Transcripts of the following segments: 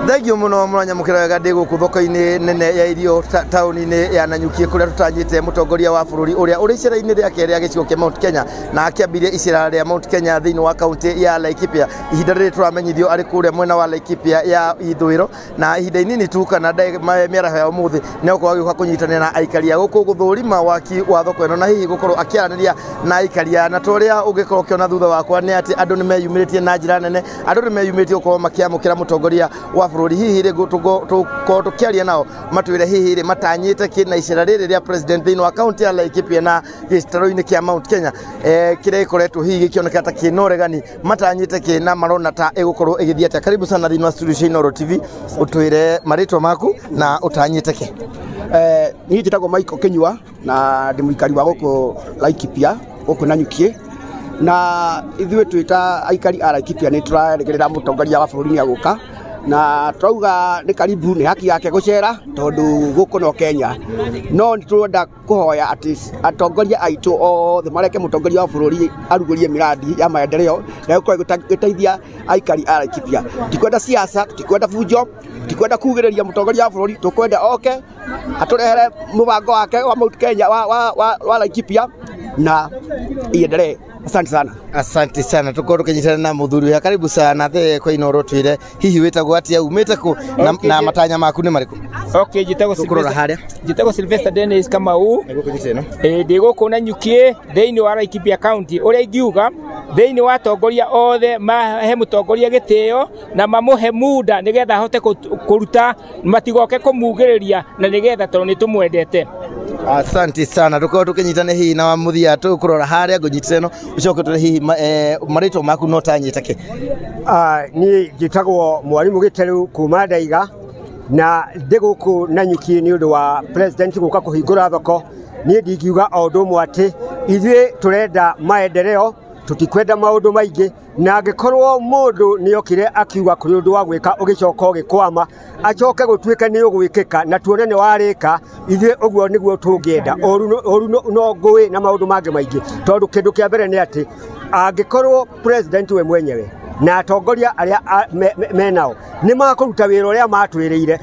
Thengio muno mũranyamũkĩra wega. Ndĩ gũkũ thoko-inĩ nene ya irio taũni-inĩ ya Nanyuki, kũrĩa tũtanyĩte mũtongoria wa bũrũri ũrĩa ũrĩ icera-inĩ rĩake rĩa gĩcigo kĩa Mount Kenya, na akĩambirie icera rĩa Mount Kenya thĩinĩ wa kaunti ya Laikipia. Ihinda rĩrĩ tũramenyithio arĩ kũrĩa mwena wa Laikipia ya ithũĩro, na ihinda inini tu kana mĩaraho ya ũmũthĩ nĩ egũkorwo agĩũka kũnyitanĩra na aikari a gũkũ gũthũrima waki wa thoko ĩno, na hihi gũkorwo akĩaranĩria na aikaria. Na ta ũrĩa ũngĩkorwo ũkĩona thutha wakwa nĩ atĩ andũ nĩ meyumĩrĩtie na njĩra nene, andũ nĩ meyumĩrĩtie gũkorwo makĩamũkĩra mũtongoria wa bũrũri. Hihi rĩ tũkorwo tũkĩaria nao matwĩre hihi rĩ matanyĩte kĩ na icera rĩrĩ rĩa president thĩinĩ wa kaunti ya Laikipia na gĩtarũ-inĩ kĩa Mount Kenya, kĩrĩa gĩkoretwo hihi gĩkĩoneka ta kĩna ũregani, matanyĩte kĩ na marona ta ĩgũkorwo ĩgĩthiĩ atĩa. Karibu sana thĩinĩ wa studio cia Inooro TV, ũtwĩre marĩtwa maku na ũtanyĩte kĩ. Niĩ njĩtagwo Michael Kinyua na ndĩ mũikari wa gũkũ Laikipia, gũkũ Nanyuki, na ithuĩ twĩ ta aikari a Laikipia nĩ tũrerĩgĩrĩra mũtongoria wa bũrũri nĩ agũka, na tũrauga nĩ karibu, nĩ haki yake gũcera tondũ gũkũ no Kenya. No nĩ tũrenda kũhoya atĩ atongoria aitũ othe mareke mũtongoria wa bũrũri arugũrie miradi ya maendeleo na ĩgũkorwo ĩgĩteithia aikari a Laikipia. Tutikwenda siasa, tutikwenda fujo, tutikwenda kugĩrĩria mũtongoria wa bũrũri, tũkwenda oke atũrehere mũbango wake wa Mount Kenya wa Laikipia na iendelee. Asante sana. Asante sana. Tukorwo tukinyitana na muthuri wa karibu sana the kwa Inooro, twire hihi wĩtagwo atĩa, umĩte kũ na, Okay, na matanya maku nĩ marĩkũ? Okay, njĩtagwo Tũkũrora Sylvester, harĩa. Njĩtagwo Sylvester Dennis Kamau. Nĩguo kũnyita ĩno. Ĩ ndĩ gũkũ Nanyuki thĩinĩ wa Laikipia County. Ũrĩa ingiuga thĩinĩ wa atongoria othe, mahe mũtongoria gĩtĩo na mamũhe muda nĩgetha ahote kũruta, matigoke kũmugĩrĩria, na nĩgetha tondũ nĩ tũmwendete. Asante sana. Tukorwo tukinyitana hihi na muthia, tukurora haria ngũnyitĩre ĩno, ũcoke tũre hihi marĩtwa maku no tanyĩte kĩ. Niĩ njĩtagwo Mwarimũ Gĩteru kuma Ndaiga, na ndĩ gũkũ Nanyuki nĩ ũndũ wa president gũka kũhingũra thoko. Niĩ ndingiuga o ũndũ ũmwe atĩ ithuĩ tũrenda maendeleo, tũtikwenda maũndũ maingĩ, na angĩkorwo mũndũ nĩ okire akiuga kũrĩ ũndũ wa gwĩka ũgĩcoka ũgĩkwama, acoke gũtuĩke nĩ ũgwĩkĩka na tuone nĩ warĩka, ithuĩ ũguo nĩguo tũngĩenda. Ũru no ngũĩ na maũndũ mangĩ maingĩ, tondũ kĩndũ kĩa mbere nĩ atĩ angĩkorwo president we mwenyewe na atongoria arĩa menao nĩ makũruta wĩra ũrĩa matwĩrĩire,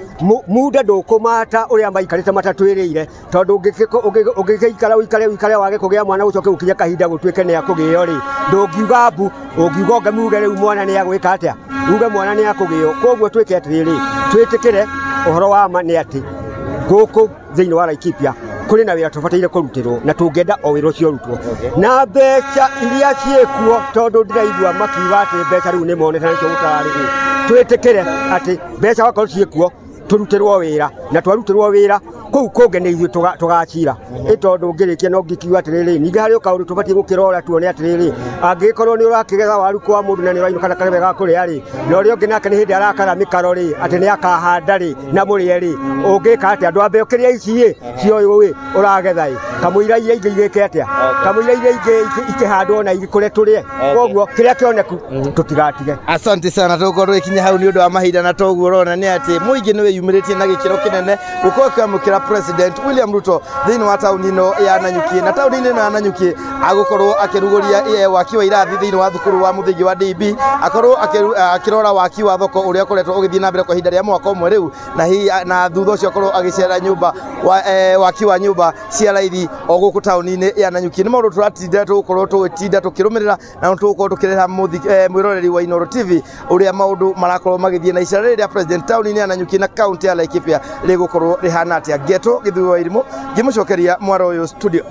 muda ndũkũmata ũrĩa maikarĩte matatwĩrĩire, tondũ ũngĩgĩikara ũikare ũikare wage kũgĩa mwana, ũcoke ũkinye kahinda gũtuĩke nĩ akũgĩo rĩ, ndũngiuga mbu, ũngiuga ũngĩmuge rĩu mwana nĩ agwĩka atĩa, uge mwana nĩ akũgĩo. Koguo twĩke atĩrĩrĩ, twĩtĩkĩre ũhoro wa ma nĩ atĩ gũkũ thĩinĩ wa Laikipia kũrĩ na wĩra tũbataire kũrutĩrwo, na tũngĩenda o wĩra ũcio ũrutwo na mbeca iria ciĩkuo, tondũ ndĩraigua makiuga atĩ mbeca rĩu nĩ monete na nĩcio gũtararĩ. Twĩtĩkĩre atĩ mbeca wakorwo ciĩkuo, tũrutĩrwo wĩra, na twarutĩrwo wĩra kũu kũngĩ nĩ ithuĩ tũgacira ĩ, tondũ ngĩrĩkia no ngĩkiuga atĩrĩrĩ, ningĩ harĩ o kaũndũ tũbatiĩ gũkĩrora tuone atĩrĩrĩ, angĩgĩkorwo nĩ ũrakĩgetha waru kwa mũndũ na nĩ ũrainũka na karebe ga kũrĩa rĩ, na ũrĩa ũngĩ nake nĩ hĩndĩ arakara mĩkaro rĩ, atĩ nĩ akahanda rĩ na mũrĩe rĩ, ũngĩka atĩa? Ndwambe ũkĩrĩa ici ĩ cioyũ ĩ ũragetha ĩ, kamũira iria ingĩ igĩke atĩa, kamũira iria ingĩ ikĩhandwo na igĩkũre tũrĩe. Koguo kĩrĩa kĩoneku tũtigatige. Asante sana. Tũgũkorwo tũgĩkinya hau nĩ ũndũ wa mahinda, na toguo ũrona nĩ atĩ mũingĩ nĩ wĩyumĩrĩtie na gĩkĩro kĩnene gũkorwo kĩamũkĩra President William Ruto thĩinĩ wa taũni ĩno ya Nanyuki. Na taũni-inĩ ĩno ya Nanyuki agũkorwo akĩrugũria waki wa irathi thĩinĩ wa thukuru wa mũthingi wa DB, akorwo akĩrora waki wa thoko ũrĩa ũkoretwo ũgĩthiĩ na mbere kwa ihinda rĩa mwaka ũmwe rĩu, na hihi na thutha ũcio akorwo agĩcera nyũmba wa, waki wa nyũmba cia raithi o gũkũ taũni-inĩ ya Nanyuki. Nĩ maũndũ tũratinda tũgũkorwo tũgĩtinda tũkĩrũmĩrĩra, na tũgũkorwo tũkĩreha mwĩroreri wa Inooro TV ũrĩa maũndũ marakorwo magĩthiĩ na icera rĩrĩ rĩa president taũni-inĩ ya Nanyuki na kaunti ya Laikipia rĩgũkorwo rĩhana atĩa. Ngetwo Gĩthuĩ wa Irimũ, ngĩmũcokeria mwaro ũyũ studio.